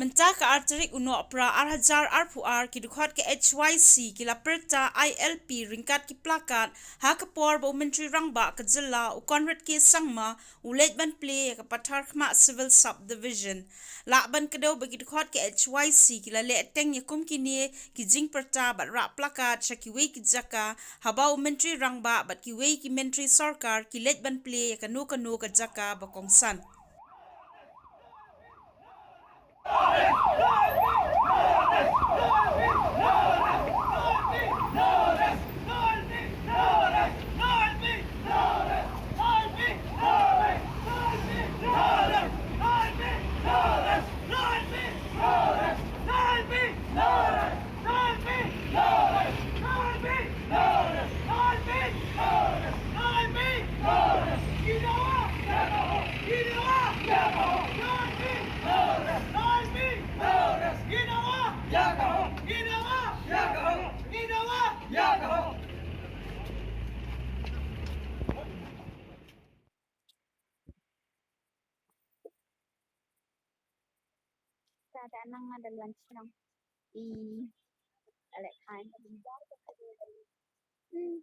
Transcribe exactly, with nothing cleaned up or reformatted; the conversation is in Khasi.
Mynta ka ar tarik u Nohprah ar hajar arphew ar, ki dkhot ka H Y C ki la pyrta I L P ryngkat ki plakat ha ka por ba u Myntri Rangbah ka jylla u Conrad K Sangma u leit ban plie ïa ka Patharkhmah Civil Subdivision. Lah ban kdew ba ki dkhot ka H Y C ki la leh teng ïa kum kine ki jingpyrta bad rah plakat sha kiwei ki jaka, haba u Myntri Rangbah bad kiwei ki Myntri Sorkar ki leit ban plie ïa kano kano ka jaka ba kongsan. Sa ta nang ada lunch nang. I alek hai. Hmm.